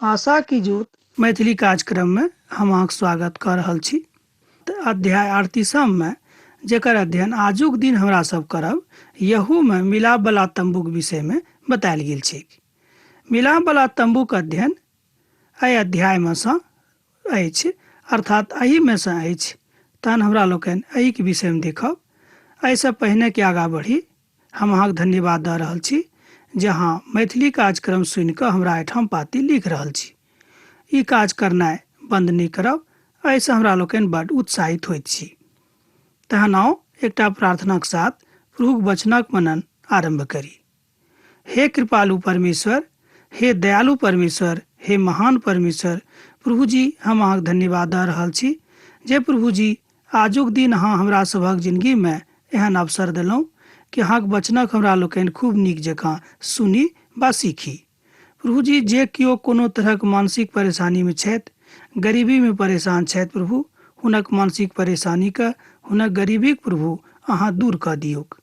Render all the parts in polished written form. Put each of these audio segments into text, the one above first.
आशा की ज्योत मैथिली कार्यक्रममे हम अहाँके स्वागत कऽ रहल छी। अध्याय अड़तीसममे जकर अध्ययन आजुक दिन हमरा सब करब, यहूमे मिलापवला तम्बूक विषयमे बतायल गेल छैक। मिलापवला तम्बूक अध्ययन एहि अध्यायमे सँ अछि, अर्थात एहिमे सँ अछि। तहन हमरा लोकनि एहिके विषयमे देखब। एहिसँ पहिने कि आगाँ बढ़ी, हम अहाँके धन्यवाद दऽ रहल छी जे अहाँ मैथिली कार्यक्रम सुनि कऽ हमरा एहिठाम पाती लिख रहल छी। ई काज करनाइ बन्द नहि करब, एहिसँ हमरा लोकनि बड्ड उत्साहित होइत छी। तहन आउ एकटा प्रार्थनाक साथ प्रभुक वचनक मनन आरम्भ करी। हे कृपालु परमेश्वर, हे दयालु परमेश्वर, हे महान परमेश्वर, प्रभु जी हम अहाँके धन्यवाद दऽ रहल छी जे प्रभु जी आजुक दिन अहाँ हमरा सभक जिनगीमे एहन अवसर देलहुँ कि अहाँक वचनक हमरा लोकनि खूब नीक जकाँ सुनी वा सीखी। प्रभु जी जे केओ कोनो तरहक मानसिक परेशानीमे छथि, गरीबीमे परेशान छथि प्रभु, हुनक मानसिक परेशानीके, हुनक गरीबीक प्रभु अहाँ दूर कऽ दियौक।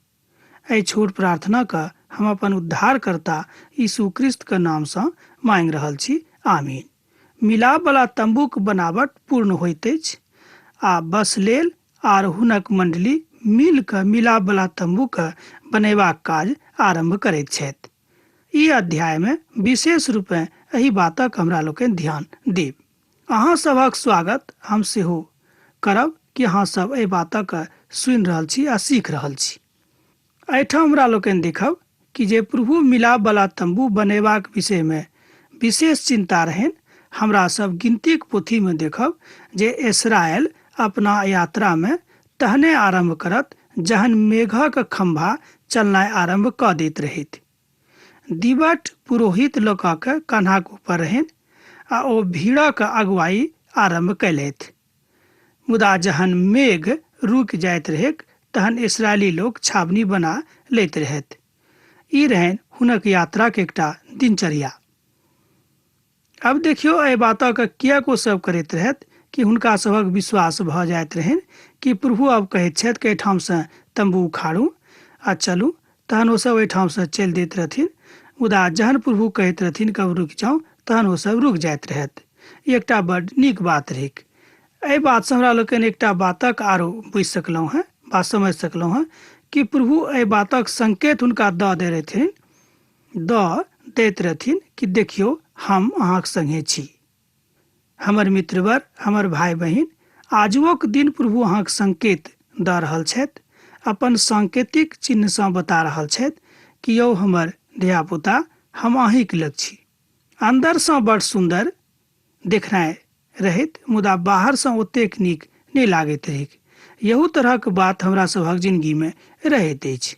एहि छोट प्रार्थनाके हम अपन उद्धारकर्ता यीशु क्रिस्तके नामसँ माँगि रहल छी। आमीन। मिलापवला तम्बूक बनावट पूर्ण होइत अछि आ बसलेल आर हुनक मण्डली मिल कऽ मिलापवला तम्बूके बनयबाक काज आरम्भ करैत छथि। ई अध्यायमे विशेष रूपेँ एहि बातक हमरा लोकनि ध्यान देब। अहाँ सभक स्वागत हम सेहो करब कि अहाँ सभ एहि बातक सुनि रहल छी आ सीख रहल छी। एहिठाम हमरा लोकनि देखब कि जे प्रभु मिलापवला तम्बू बनेबाक विषयमे विशेष चिन्ता रहनि। हमरा सब गिनतीक पोथीमे देखब जे इसरायल अपना यात्रामे तहने आरम्भ करत जहन मेघक खम्भा चलनाइ आरम्भ कऽ दैत रहैत। दीवट पुरोहित लोकक कन्हाक ऊपर रहनि आ ओ भीड़क अगुवाई आरम्भ कयलथि। मुदा जहन मेघ रुकि जाइत रहैक तहन इस्राएली लोक छावनी बना लैत रहथि। ई रहनि हुनक यात्राक एकटा दिनचर्या। आब देखियौ एहि बातक किएक ओ सब करैत रहथि कि हुनका सभक विश्वास भऽ जाइत रहनि कि प्रभु आब कहैत छथि कि एहिठामसँ तम्बू उखाड़ू आ चलू, तहन ओ सब एहिठामसँ चलि दैत रहथिन। मुदा जहन प्रभु कहैत रहथिन कि अब रुकि जाउ, तहन ओ सब रुकि जाइत रहथि। ई एकटा बड्ड नीक बात रहैक। एहि बातसँ हमरा लोकनि एकटा बातक आरो बुझि सकलहुँ हेँ वा समझि सकलहुँ हेँ कि प्रभु एहि बातक संकेत हुनका दऽ दै रहथिन, दऽ दैत रहथिन कि देखियौ हम अहाँक संगे छी। हमर मित्रवर, हमर भाय बहिन, आजुओक दिन प्रभु अहाँक संकेत दऽ रहल छथि, अपन सांकेतिक चिन्हसँ बता रहल छथि कि यौ हमर धियापुता, हम अहींक लग छी। अन्दरसँ बड़ सुन्दर देखनाइ रहैत, मुदा बाहरसँ ओतेक नीक नहि लागैत रहैक। यहू तरहक बात हमरा सभक जिनगीमे रहैत अछि।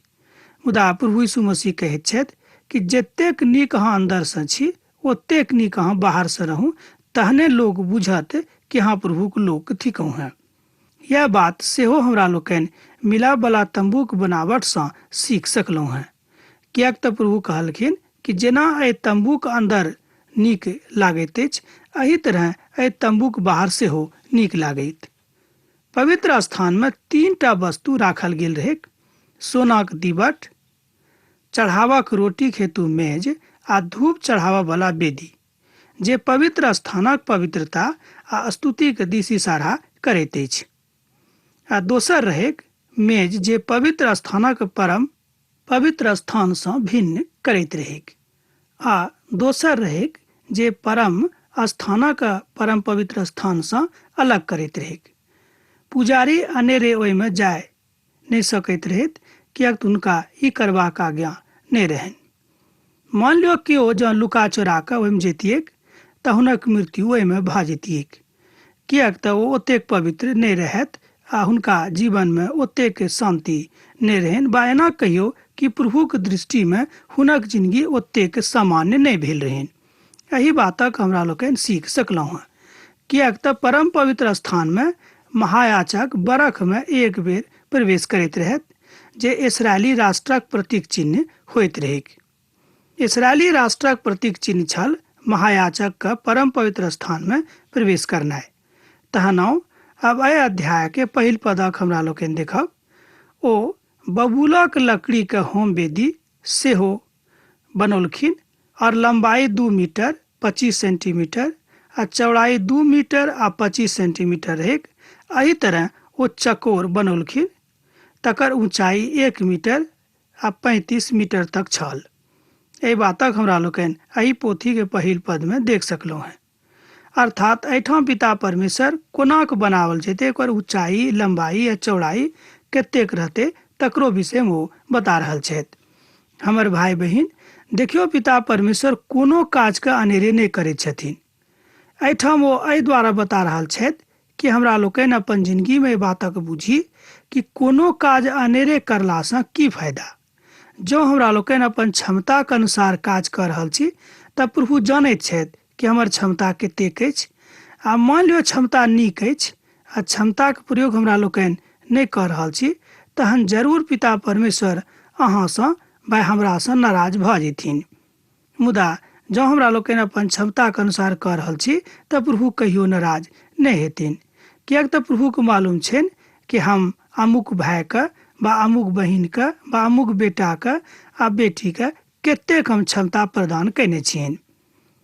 मुदा प्रभु यीशु मसीह कहैत छथि कि जतेक नीक अहाँ अन्दरसँ छी, ओतेक नीक अहाँ बाहरसँ रहू, तहने लोक बुझत कि अहाँ प्रभुक लोक थिकहुँ हेँ। यैह बात सेहो हमरा लोकनि मिलापवला तम्बूक बनावटसँ सीख सकलहुँ हेँ। किएक तँ प्रभु कहलखिन कि जेना एहि तम्बूक अन्दर नीक लागैत अछि, एहि तरहेँ एहि तम्बूक बाहर सेहो नीक लागैत। पवित्र स्थानमे तीनटा वस्तु राखल गेल रहैक, सोनाक दीवट, चढ़ावाक रोटीक हेतु मेज आ धूप चढ़ाबऽ वला वेदी, जे पवित्र स्थानक पवित्रता आ स्तुतिक दिस इशारा करैत अछि। आ दोसर रहैक मेज जे पवित्र स्थानक परम पवित्र स्थानसँ भिन्न करैत रहैक आ दोसर रहैक जे परम स्थानक परम पवित्र स्थानसँ अलग करैत रहैक। पुजारी अनेरे ओहिमे जाय नहि सकैत रहैत किएक तऽ हुनका ई करबाक आज्ञा नहि रहनि। मानि लिअ केओ जँ लुका चोरा कऽ ओहिमे जैतियैक तऽ हुनक मृत्यु ओहिमे भऽ जैतियैक। किएक तऽ ओ ओतेक पवित्र नहि रहथि आ हुनका जीवनमे ओतेक शान्ति नहि रहनि वा एना कहियौ कि प्रभुक दृष्टिमे हुनक जिनगी ओतेक सामान्य नहि भेल रहनि। एहि बातक हमरा लोकनि सीख सकलहुँ हँ। किएक तऽ परम पवित्र स्थानमे महायाजक बरखमे एक बेर प्रवेश करैत रहथि जे इस्राएली राष्ट्रक प्रतीक चिन्ह होइत रहैक। इस्राएली राष्ट्रक प्रतीक चिन्ह छल महायाजक के परम पवित्र स्थान में प्रवेश करनाइ। तहन आउ अब एहि अध्याय के पहिल पदक हमरा लोकनि देखब। ओ बबूलक लकड़ी के होम वेदी सेहो बनौलखिन और लंबाई 2 मीटर 25 सेंटीमीटर आ चौड़ाई 2 मीटर आ 25 सेंटीमीटर रहैक। एहि तरह ओ चकोर बनौलखिन। तकर ऊंचाई 1 मीटर आ 35 मीटर तक छल। एहि बातक हमरा लोकनि एहि पोथी के पहिल पद में देख सकलहुँ हैं। अर्थात एहिठाम पिता परमेश्वर कोनाक बनावल जेतै, ओकर ऊंचाई, लंबाई आ चौड़ाई कतेक रहतै तकरो विषय में ओ बता रहल छथि। हमर भाई बहिन, देखियौ पिता परमेश्वर कोनो काज के अनेरे नहि करैत छथिन। एहिठाम ओ एहि द्वारा बता रहल छथि कि हमरा लोकनि अपन जिंदगी में एहि बातक बुझी कि कोनो काज अनेरे करलासँ की फायदा। जँ हमरा लोकनि अपन क्षमताक अनुसार काज कऽ रहल छी तऽ प्रभु जनैत छथि कि हमर क्षमता कतेक अछि। आ मानि लियौ क्षमता नीक अछि आ क्षमताक प्रयोग हमरा लोकनि नहि कऽ रहल छी, तहन जरूर पिता परमेश्वर अहाँसँ वा हमरासँ नाराज भऽ जेथिन। मुदा जँ हमरा लोकनि अपन क्षमताक अनुसार कऽ रहल छी तऽ प्रभु कहियो नाराज नहि हेथिन, किएक तऽ प्रभुके मालूम छनि कि हम अमुक भायके वा अमुक बहिनके वा अमुक बेटाके आ बेटीके कतेक हम क्षमता प्रदान कयने छियनि।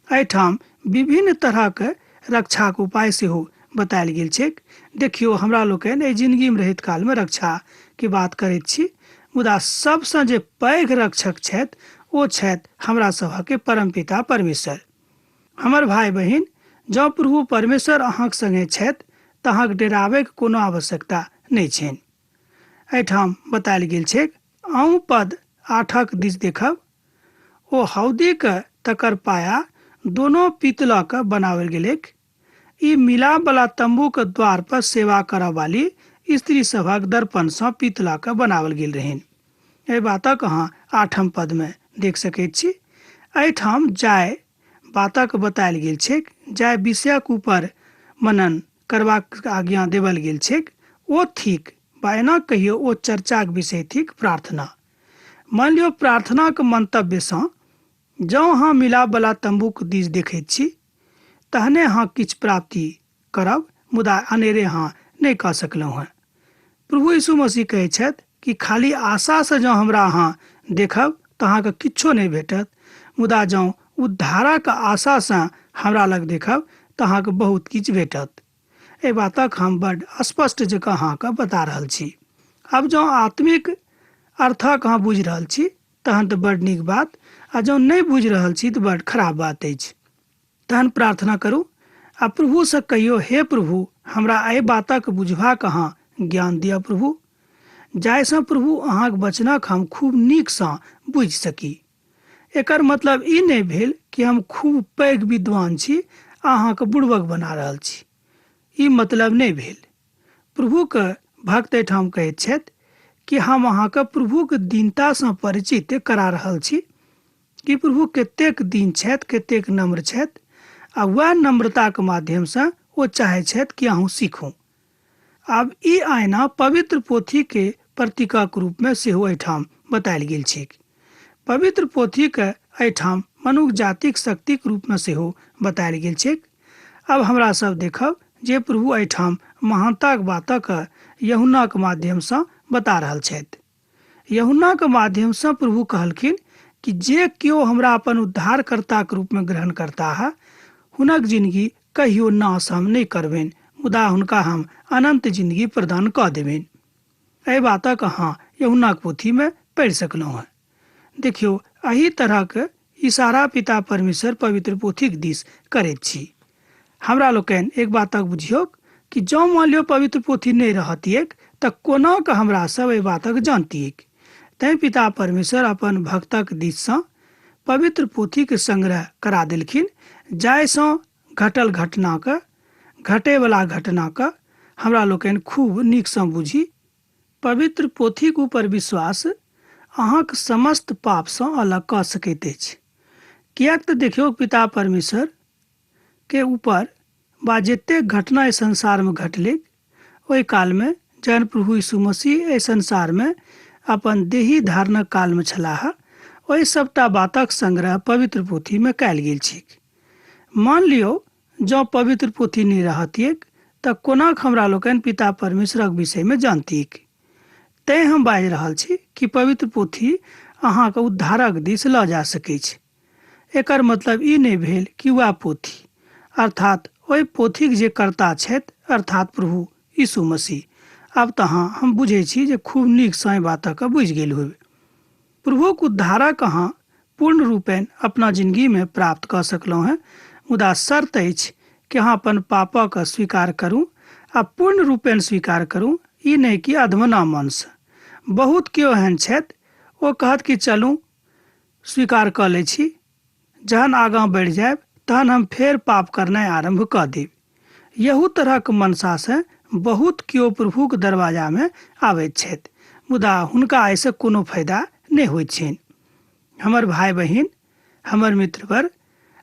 एहिठाम विभिन्न तरहक रक्षाक उपाय सेहो बतायल गेल छैक। देखियौ, हमरा लोकनि एहि जिनगीमे रहैत कालमे रक्षाके बात करैत छी, मुदा सबसँ जे पैघ रक्षक छथि ओ छथि हमरा सभक परमपिता परमेश्वर। हमर भाय बहिन, जँ प्रभु परमेश्वर अहाँक संगे छथि तऽ अहाँक डेराबैके कोनो आवश्यकता नहि छनि। एहिठाम बतायल गेल छैक, अहूँ पद 8 दिस देखब, ओ हौदीक तकर पाया दोनो पीतलक बनाओल गेलैक। ई मिलापवला तम्बूक द्वार पर सेवा करऽ वाली स्त्री सभक दर्पण सँ पीतलक बनाओल गेल रहनि। एहि बातक अहाँ 8 पद मे देख सकैत छी। एहिठाम जाय बातक बतायल गेल छैक, जाय विषयक ऊपर मनन करबाक आज्ञा देवल गेल छैक, ओ थिक वा एना कहियो ओ चर्चाक विषय थिक प्रार्थना। मानि लियौ प्रार्थनाक मंतव्यसँ जँ अहाँ मिलापवला तम्बूक दिस देखैत छी तहने अहाँ किछु प्राप्ति करब, मुदा अनेरे अहाँ नहि कऽ सकलहुँ हेँ। प्रभु यीशु मसीह कहैत छथि कि खाली आशासँ जँ हमरा अहाँ देखब तऽ अहाँके किछो नहि भेटत, मुदा जँ उद्धारक आशासँ हमरा लग देखब तऽ अहाँके बहुत किछु भेटत। एहि बातक हम बड स्पष्ट जकाँ अहाँके बता रहल छी। आब जँ आत्मिक अर्थक अहाँ बुझि रहल छी तहन तऽ बड नीक बात, आ जँ नहि बुझि रहल छी तऽ बड खराब बात अछि। तहन प्रार्थना करू आ प्रभुसँ कहियौ, हे प्रभु, हमरा एहि बातक बुझबाक अहाँ ज्ञान दिअ प्रभु, जाहिसँ प्रभु अहाँक वचनक हम खूब नीकसँ बुझि सकी। एकर मतलब ई नहि भेल कि हम खूब पैघ विद्वान छी आ अहाँके बुड़बक बना रहल छी, ई मतलब नहि भेल। प्रभुके भक्त एहिठाम कहैत छथि कि हम अहाँके प्रभुके दीनतासँ परिचित करा रहल छी कि प्रभु कतेक दीन छथि, कतेक नम्र छथि, आ वएह नम्रताके माध्यमसँ ओ चाहै छथि कि अहूँ सीखू। आब ई आईना पवित्र पोथीके प्रतीकक रूपमे सेहो एहिठाम बतायल गेल छैक। पवित्र पोथीके एहिठाम मनुख जातिक शक्तिक रूपमे सेहो बतायल गेल छैक। आब हमरा सब देखब जे प्रभु एहिठाम महानताक बातक यूहन्नाक माध्यमसँ बता रहल छथि। यूहन्नाक माध्यमसँ प्रभु कहलखिन कि जे केओ हमरा अपन उद्धारकर्ताक रूपमे ग्रहण करताह हुनक जिंदगी कहियो नाश हम नहि करबनि, मुदा हुनका हम अनंत जिंदगी प्रदान कऽ देबनि। एहि बातक अहाँ यूहन्नाक पोथीमे पढ़ि सकलहुँ हेँ। देखियौ, एहि तरहक इशारा पिता परमेश्वर पवित्र पोथीक दिस करैत छी। हमरा लोकनि एक बातक बुझियौक कि जँ मान लियौ पवित्र पोथी नहि रहतियैक तऽ कोना कऽ हमरा सब एहि बातक जानतियैक। तैं पिता परमेश्वर अपन भक्तक दिससँ पवित्र पोथीक संग्रह करा देलखिन, जाहिसँ घटल घटनाक, घटैवला घटनाक हमरा लोकनि खूब नीकसँ बुझी। पवित्र पोथीक ऊपर विश्वास अहाँक समस्त पापसँ अलग कऽ सकैत अछि। किएक तऽ देखियौ, पिता परमेश्वर के ऊपर वा जतेक घटना एहि संसारमे घटलैक ओहि कालमे जहन प्रभु यीशु मसीह एहि संसारमे अपन देही धारणक कालमे छलाह, ओहि सभटा बातक संग्रह पवित्र पोथीमे कयल गेल छैक। मान लियौ जँ पवित्र पोथी नहि रहतियैक तऽ कोनाक हमरा लोकनि पिता परमेश्वरक विषयमे जानतियैक। तैं हम बाजि रहल छी कि पवित्र पोथी अहाँके उद्धारक दिस लऽ जा सकैछ। एकर मतलब ई नहि भेल कि वएह पोथी, अर्थात ओहि पोथीक जे कर्ता छथि, अर्थात प्रभु यीशु मसीह। आब तऽ अहाँ, हम बुझै छी जे खूब नीकसँ एहि बातके बुझि गेल होयब। प्रभुक उद्धारक अहाँ पूर्ण रूपेण अपना जिनगीमे प्राप्त कऽ सकलहुँ हेँ, मुदा शर्त अछि कि अहाँ अपन पापक स्वीकार करू आ पूर्ण रूपेण स्वीकार करू, ई नहि कि अधमना मनसँ। बहुत केओ एहन छथि, ओ कहत कि चलू स्वीकार कऽ लै छी, जहन आगाँ बढ़ि जायब तहन हम फेर पाप करनाइ आरम्भ कऽ देब। यहू तरहक मनसासँ बहुत केओ प्रभुक दरवाजामे आबैत छथि, मुदा हुनका एहिसँ कोनो फायदा नहि होइत छनि। हमर भाय बहिन, हमर मित्रवर,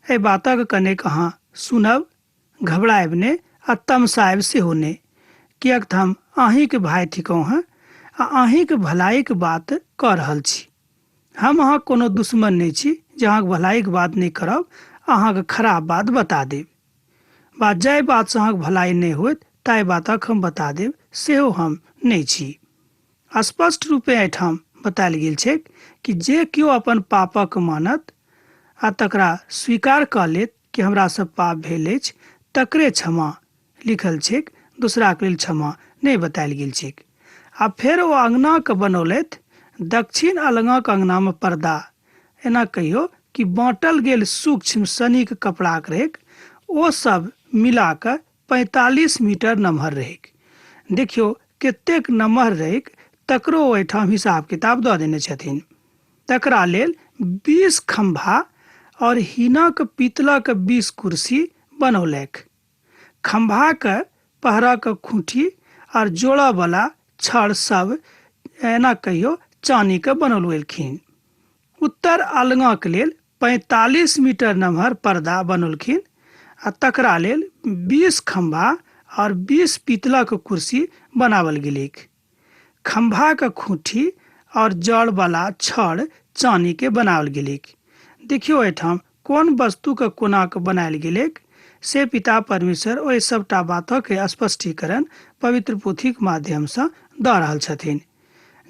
एहि बातक कनेक अहाँ सुनब, घबरायब नहि आ तमसायब सेहो नहि, किएक तऽ हम अहीँक भाय थिकहुँ हेँ आ अहीँक भलाइक बात कऽ रहल छी। हम अहाँक कोनो दुश्मन नहि छी जे अहाँक भलाइक बात नहि करब आ अहाँक खराब बात बता देब। वा जाहि बातसँ अहाँक भलाइ नहि होयत ताहि बातक हम बता देब सेहो हम नहि छी। स्पष्ट रूपेँ एहिठाम बतायल गेल छैक कि जे केओ अपन पापक मानत आ तकरा स्वीकार कऽ लेत कि हमरासँ पाप भेल अछि तकरे क्षमा लिखल छैक, दोसराक लेल क्षमा नहि बतायल गेल छैक। आ फेर ओ अङ्गनाके बनौलथि, दक्षिण अलङक अङ्गनामे पर्दा, एना कहियो कि बाँटल गेल सूक्ष्म सनीक कपड़ाक रहैक, ओ सब मिला कऽ 45 मीटर नमहर रहैक। देखियौ कतेक नमहर रहैक तकरो ओहिठाम हिसाब किताब दऽ देने छथिन। तकरा लेल 20 खम्भा और हिनक पीतलक 20 कुर्सी बनौलक। खम्भाक पहरक खूँटी आर जोड़ऽवला छड़ सब एना कहियो चानीक बनौलखिन। उत्तर अलङक लेल 45 मीटर नमहर पर्दा बनौलखिन आ तकरा लेल 20 खम्भा और 20 पीतलक कुर्सी बनाओल गेलैक। खम्भाक खूँटी और जड़वला छड़ चानीके बनाओल गेलैक। देखियौ एहिठाम कोन वस्तुके कोना कऽ बनायल गेलैक से पिता परमेश्वर ओहि सभटा बातक स्पष्टीकरण पवित्र पोथीक माध्यमसँ दऽ रहल छथिन,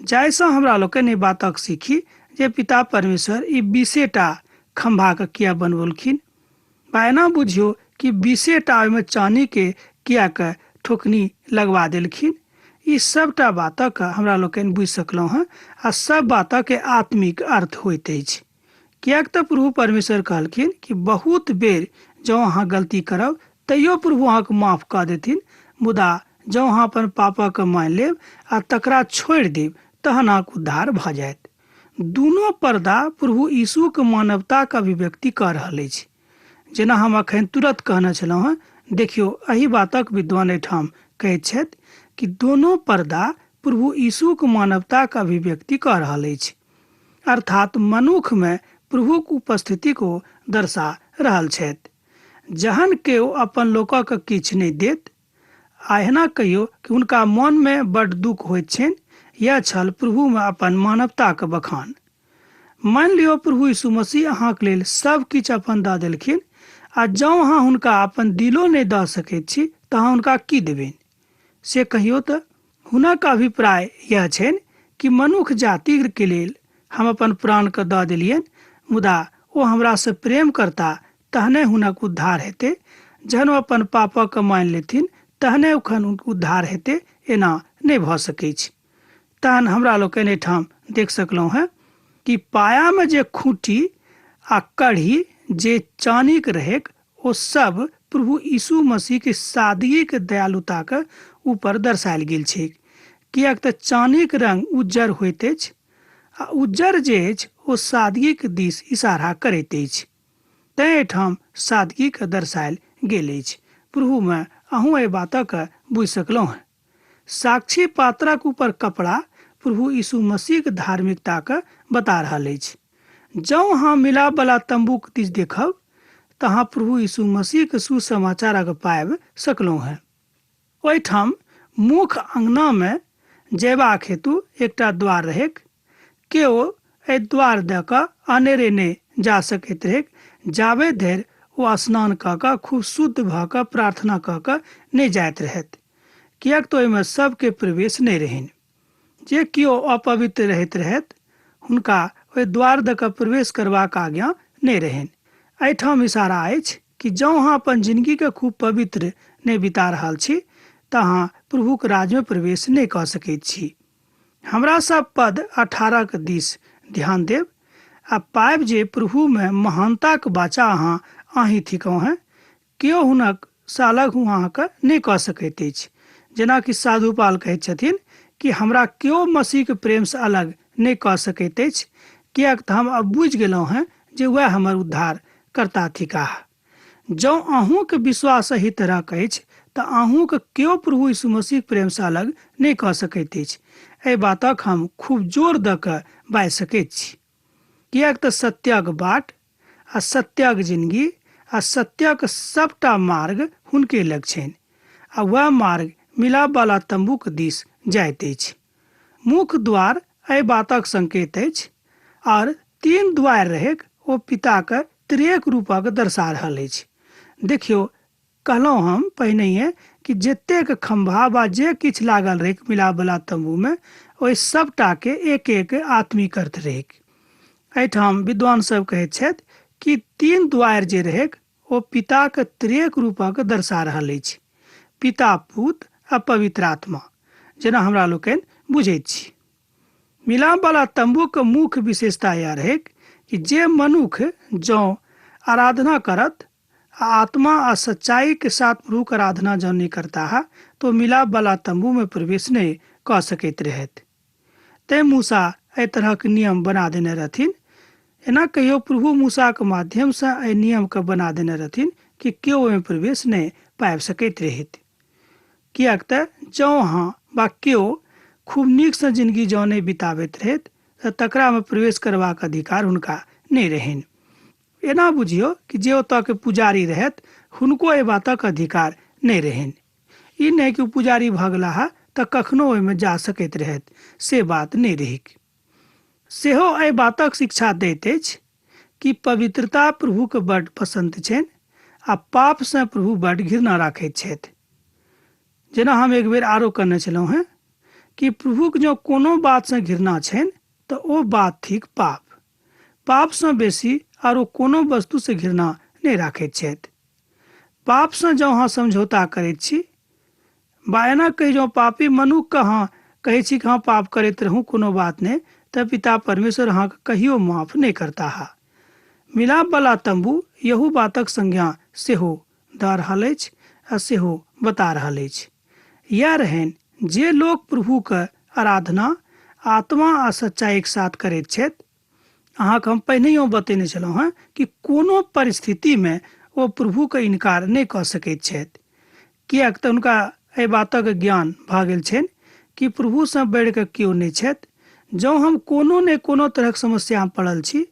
जाहिसँ हमरा लोकनि एहि बातक सीखी जे पिता परमेश्वर ई 20टा खम्भाके किया बनबौलखिन, वा एना बुझियौ कि 20टा ओहिमे चानीके किएक ठोकनी लगवा देलखिन। ई सभटा बातक हमरा लोकनि बुझि सकलहुँ हेँ आ सभ बातक आत्मिक अर्थ होइत अछि, किएक तऽ प्रभु परमेश्वर कहलखिन कि बहुत बेर जँ अहाँ गलती करब तैयो प्रभु अहाँके माफ कऽ देथिन, मुदा जँ अहाँ अपन पापक मानि लेब आ तकरा छोड़ि देब तहन अहाँके उद्धार भऽ जायत। दुनू पर्दा प्रभु यीशुक मानवताक अभिव्यक्ति कऽ रहल अछि, जेना हम अखन तुरत कहने छलहुँ हेँ। देखियौ, एहि बातक विद्वान एहिठाम कहैत छथि कि दोनो पर्दा प्रभु यीशुक मानवताक अभिव्यक्ति कऽ रहल अछि, अर्थात मनुखमे प्रभुक उपस्थितिक ओ दर्शा रहल छथि। जहन केओ अपन लोकक किछु नहि देत आ एना कहियो कि हुनका मनमे बड्ड दुःख होइत छनि, यैह छल प्रभुमे अपन मानवताक बखान। मानि लियौ प्रभु यीशु मसीह अहाँक लेल सब किछु अपन दऽ देलखिन आ जँ अहाँ हुनका अपन दिलो नहि दऽ सकैत छी तऽ अहाँ हुनका की देबनि से कहियौ तऽ? हुनक अभिप्राय यैह छनि कि मनुख जातिके लेल हम अपन प्राणके दऽ देलियनि, मुदा ओ हमरासँ प्रेम करता तहने हुनक उद्धार हेतै। जहन ओ अपन पापके मानि लेथिन तहने ओखन उद्धार हेतै, एना नहि भऽ सकैछ। तहन हमरा लोकनि एहिठाम देख सकलहुँ हेँ कि पायामे जे खूँटी आ कढ़ी जे चानीक रहैक ओ सब प्रभु यीशु मसीहके सादगीके दयालुताके ऊपर दर्शायल गेल छैक, किएक तऽ चानीक रंग उज्जर होइत अछि आ उज्जर जे अछि ओ सादगीक दिस इशारा करैत अछि, तेँ एहिठाम सादगीके दर्शायल गेल अछि। प्रभुमे अहूँ एहि बातक बुझि सकलहुँ हेँ। साक्षी पात्रक ऊपर कपड़ा प्रभु यीशु मसीहक धार्मिकताके बता रहल अछि। जँ अहाँ मिलापवला तम्बूक दिस देखब तऽ अहाँ प्रभु यीशु मसीहक सुसमाचारक पाबि सकलहुँ हेँ। ओहिठाम मुख्य अङ्गनामे जयबाक हेतु एकटा द्वार रहैक। केओ एहि द्वार दऽ कऽ अनेरे नहि जा सकैत रहैक जाबे धरि ओ स्नान कऽ कऽ खूब शुद्ध भऽ कऽ प्रार्थना कऽ कऽ नहि जाइत रहथि, किएक तऽ ओहिमे सभके प्रवेश नहि रहनि। जे केओ अपवित्र रहैत रहथि हुनका ओहि द्वार दऽ कऽ प्रवेश करबाक आज्ञा नहि रहनि। एहिठाम इशारा अछि कि जँ अहाँ अपन जिनगीके खूब पवित्र नहि बिता रहल छी तऽ अहाँ प्रभुक राज्यमे प्रवेश नहि कऽ सकैत छी। हमरा सब पद 18 के दिस ध्यान देब आ पाबि जे प्रभुमे महानताक वाचा अहाँ अहीं थिकहुँ हेँ, केओ हुनक सँ अलग अहाँके नहि कऽ सकैत अछि। जेना कि साधु पाल कहैत छथिन कि हमरा केओ मसीहके प्रेमसँ अलग नहि कऽ सकैत अछि, किएक तऽ हम आब बुझि गेलहुँ हेँ जे वएह हमर उद्धार कर्ता थिकाह। जँ अहूँके विश्वास एहि तरहक अछि तऽ अहूँके केओ प्रभु यीशु मसीहक प्रेमसँ अलग नहि कऽ सकैत अछि। एहि बातक हम खूब जोर दऽ कऽ बाजि सकैत छी। किएक तऽ सत्यक बाट आ सत्यक जिनगी आ सत्यक सभटा मार्ग हुनके लग छनि आ वएह मार्ग मिलापवला तम्बूक दिस जाइत अछि। मुख्य द्वार एहि बातक संकेत अछि आओर तीन द्वारि रहैक ओ पिताक त्रिएक रूपक दर्शा रहल अछि। देखियौ, कहलहुँ हम पहिनहिए कि जतेक खम्भा वा जे किछु लागल रहैक मिलापवला तम्बूमे, ओहि सभटाके एक-एक आत्मिक अर्थ रहैक। एहिठाम विद्वान सभ कहैत छथि कि तीन द्वारि जे रहैक ओ पिताक त्रिएक रूपक दर्शा रहल अछि, पिता, पुत आ पवित्र आत्मा, जेना हमरा लोकनि बुझैत छी। मिलापवला तम्बूक मुख्य विशेषता इएह रहैक कि जे मनुख जँ आराधना करत आ आत्मा आ सच्चाई के साथ प्रभुक आराधना जँ नहि करताह तऽ ओ मिलापवला तम्बूमे प्रवेश नहि कऽ सकैत रहथि। तेँ मूसा एहि तरहक नियम बना देने रहथिन। एना कहियो प्रभु मूसाक माध्यम सँ एहि नियम केँ बना देने रहथिन कि केओ ओहिमे प्रवेश नहि पाबि सकैत रहथि। किएक तऽ जँ अहाँ वा केओ खूब नीक सँ जिनगी जँ नहि बिताबैत रहैत तऽ तकरामे प्रवेश करबाक अधिकार हुनका नहि रहनि। एना बुझियौ कि जे ओतऽ के पुजारी रहथि हुनको एहि बातक अधिकार नहि रहनि। ई नहि कि ओ पुजारी भऽ गेलाह तऽ कखनो ओहिमे जा सकैत रहथि से बात नहि रहैक। सेहो एहि बातक शिक्षा दैत अछि कि पवित्रता प्रभुके बड्ड पसन्द छनि आ पापसँ प्रभु बड्ड घृणा राखैत छथि। जेना हम एक बेर आरो कहने छलहुँ हेँ कि प्रभुक जँ कोनो बातसँ घृणा छनि तऽ ओ बात थिक पाप। पापसँ बेसी आरो कोनो वस्तुसँ घृणा नहि राखैत छथि। पापसँ जँ अहाँ समझौता करैत छी वा एना कही जँ पापी मनुखके अहाँ कहै छी कि हँ पाप करैत रहू कोनो बात नहि, तऽ पिता परमेश्वर अहाँके कहियो माफ नहि करताह। मिलापवला तम्बू यहू बातक संज्ञा सेहो दऽ रहल अछि आ सेहो बता रहल अछि। यैह रहनि जे लोक प्रभुक आराधना आत्मा आ सच्चाईक साथ करैत छथि। अहाँके हम पहिनहियो बतेने छलहुँ हेँ कि कोनो परिस्थितिमे ओ प्रभुके इनकार नहि कऽ सकैत छथि, किएक तऽ हुनका एहि बातक ज्ञान भऽ गेल छनि कि प्रभुसँ बढ़ि कऽ केओ नहि छथि। जँ हम कोनो ने कोनो तरहक समस्यामे पड़ल छी,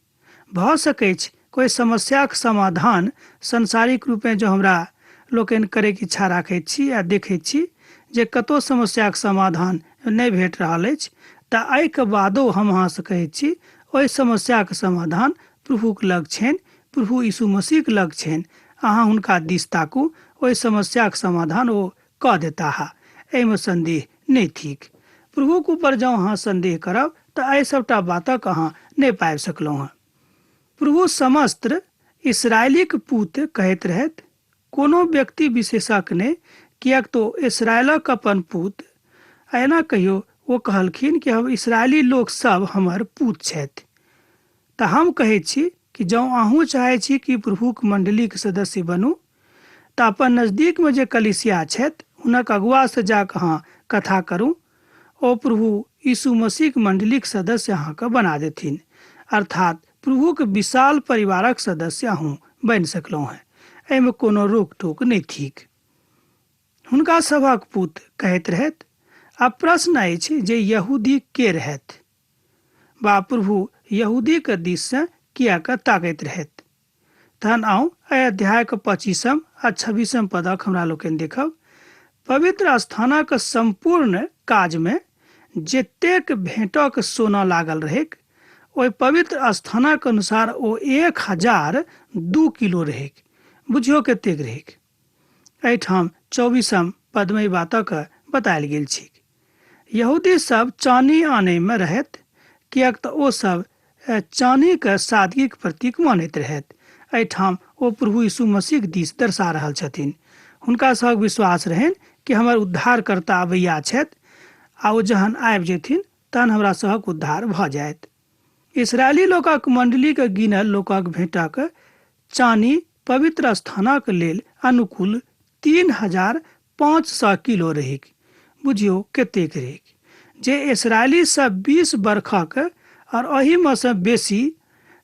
भऽ सकैछ कोइ समस्याक समाधान सांसारिक रूपेँ जँ हमरा लोकनि करैक इच्छा राखैत छी आ देखैत छी जे कतहु समस्याक समाधान नहि भेट रहल अछि तऽ एहिके बादो हम अहाँसँ कहैत छी ओहि समस्याक समाधान प्रभुक लग छनि, प्रभु यीशु मसीहक लग छनि। अहाँ हुनका दिस ताकू, ओहि समस्याक समाधान ओ कऽ देताह, एहिमे सन्देह नहि थिक। प्रभुक ऊपर जँ अहाँ सन्देह करब तऽ एहि सभटा बातक अहाँ नहि पाबि सकलहुँ हँ। प्रभु समस्त इस्राएलीक पूत कहैत रहथि, कोनो व्यक्ति विशेषक नहि, किएक तऽ ओ इस्राएलक अपन पूत, आ एना कहियो ओ कहलखिन कि हम इस्राएली लोक सभ हमर पूत छथि। तऽ हम कहैत छी कि जँ अहूँ चाहैत छी कि प्रभुक मण्डलीक सदस्य बनू, तऽ अपन नजदीकमे जे कलीसिया छथि हुनक अगुआसँ जा कऽ अहाँ कथा करू, ओ प्रभु यीशु मसीहक मण्डलीक सदस्य अहाँकेँ बना देथिन। अर्थात् प्रभुक विशाल परिवारक सदस्य अहूँ बनि सकलहुँ हेँ। एहिमे कोनो रोक-टोक नहि थिक। हुनका सभक पुत कहैत रहथि। आब प्रश्न अछि जे यहूदी के रहथि? वा प्रभु यहूदीक दिससँ किएक ताकैत रहथि? तहन आउ एहि अध्यायक 25म आ 26म पदक हमरा लोकनि देखब। पवित्र स्थानक सम्पूर्ण काजमे जतेक भेँटक सोना लागल रहैक, ओहि पवित्र स्थानक अनुसार ओ 1002 किलो रहैक। बुझियौ कतेक रहैक। एहिठाम 24म पदमे एहि बातक बतायल गेल छैक। यहूदी सब चानी आनयमे रहथि, किएक तऽ ओ सब चानीके सादगीक प्रतीक मानैत रहथि। एहिठाम ओ प्रभु यीशु मसीह दिस दर्शा रहल छथिन। हुनका सभक विश्वास रहनि कि हमर उद्धारकर्ता अबैया छथि आ ओ जहन आबि जेथिन तहन हमरा सभक उद्धार भऽ जायत। इस्राएली लोकक मण्डलीक गिनल लोकक भेँटक चानी पवित्र स्थानक लेल अनुकूल 3500 किलो रहैक। बुझियौ कतेक रहैक। जे इस्राएली सब 20 बरखक और एहिमे सँ बेसी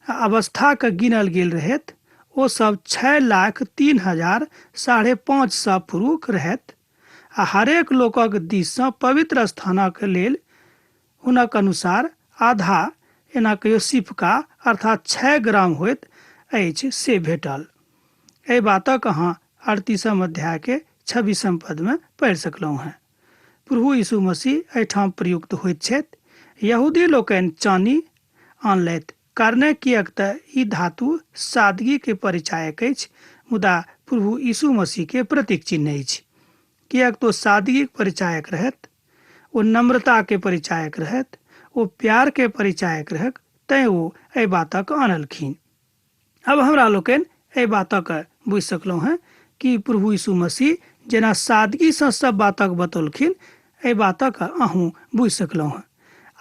अवस्थाक गिनल गेल रहैत, ओ सब 6,03,000 550 पुरुख रहैत आ हरेक लोकक दिस सँ पवित्र स्थानक लेल हुनक अनुसार आधा एना कहियो सिफका अर्थात 6 ग्राम होइत अछि से भेटल। एहि बातक अहाँ 38म अध्याय के 26म पद मे पढ़ि सकलहुँ हेँ। प्रभु यीशु मसीह एहिठाम प्रयुक्त होइत छथि। यहूदी लोकनि चानी आनलथि कारणे किएक तऽ ई धातु सादगी के परिचायक अछि, मुदा प्रभु यीशु मसीह के प्रतीक चिन्ह अछि। किएक तऽ ओ सादगीक परिचायक रहथि, ओ नम्रता के परिचायक रहथि, ओ प्यार के परिचायक रहक, तैं ओ एहि बातक आनलखिन। अब हमरा लोकनि एहि बातक बुझि सकलहुँ हेँ कि प्रभु यीशु मसीह जेना सादगीसँ सब बातक बतौलखिन, एहि बातक अहूँ बुझि सकलहुँ हेँ।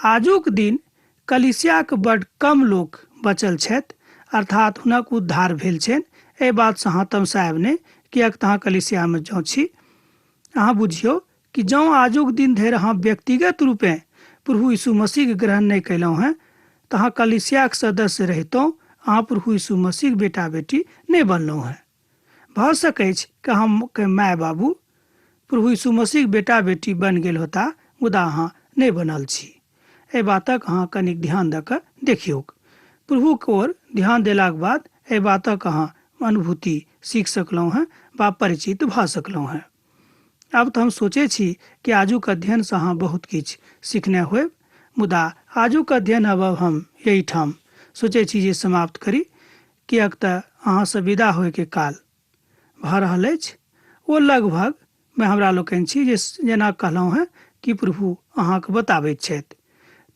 आजुक दिन कलीसियाक बड्ड कम लोक बचल छथि, अर्थात हुनक उद्धार भेल छनि। एहि बातसँ अहाँ तमसायब नहि, किएक तऽ अहाँ कलीसियामे जँ छी। अहाँ बुझियौ कि जँ आजुक दिन धरि अहाँ व्यक्तिगत रूपेँ प्रभु यीशु मसीहके ग्रहण नहि कयलहुँ हेँ, तऽ अहाँ कलीसियाक सदस्य रहितहुँ अहाँ प्रभु यीशु मसीहक बेटा-बेटी नहि बनलहुँ हेँ। भऽ सकैछ कि अहाँके माय-बाबू प्रभु यीशु मसीहक बेटा-बेटी बनि गेल होता, मुदा अहाँ नहि बनल छी। एहि बातक अहाँ कनिक ध्यान दऽ कऽ देखियौक। प्रभुक ओर ध्यान देलाक बाद एहि बातक अहाँ अनुभूति सीख सकलहुँ हेँ वा परिचित भऽ सकलहुँ हेँ। आब तऽ हम सोचै छी कि आजुक अध्ययनसँ अहाँ बहुत किछु सिखने होयब, मुदा आजुक अध्ययन अब हम एहिठाम सोचै छी जे समाप्त करी, किएक तऽ अहाँसँ विदा होयके काल भऽ रहल अछि। ओ लगभग मे हमरा लोकनि छी जे जेना कहलहुँ हेँ कि प्रभु अहाँके बताबैत छथि।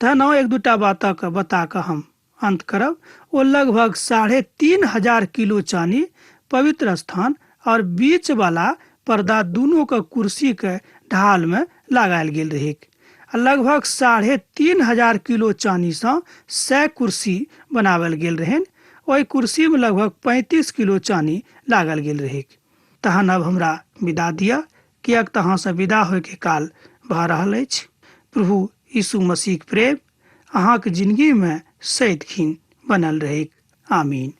तहन एक दूटा बातक बता कऽ हम अन्त करब। ओ लगभग 3500 किलो चानी पवित्र स्थान और बीच वाला पर्दा दुनू के कुर्सी के ढाल में लगायल गेल रहैक आ लगभग 3500 किलो चानी सँ 100 कुर्सी बनावल गेल रहनि। ओहि कुर्सी में लगभग 35 किलो चानी लागल गेल रहैक। तहन अब हमरा विदा दिअ, किएक तऽ अहाँसँ विदा होयके काल भऽ रहल अछि। प्रभु यीशु मसीहक प्रेम अहाँक जिनगीमे सदिखिन बनल रहैक। आमीन।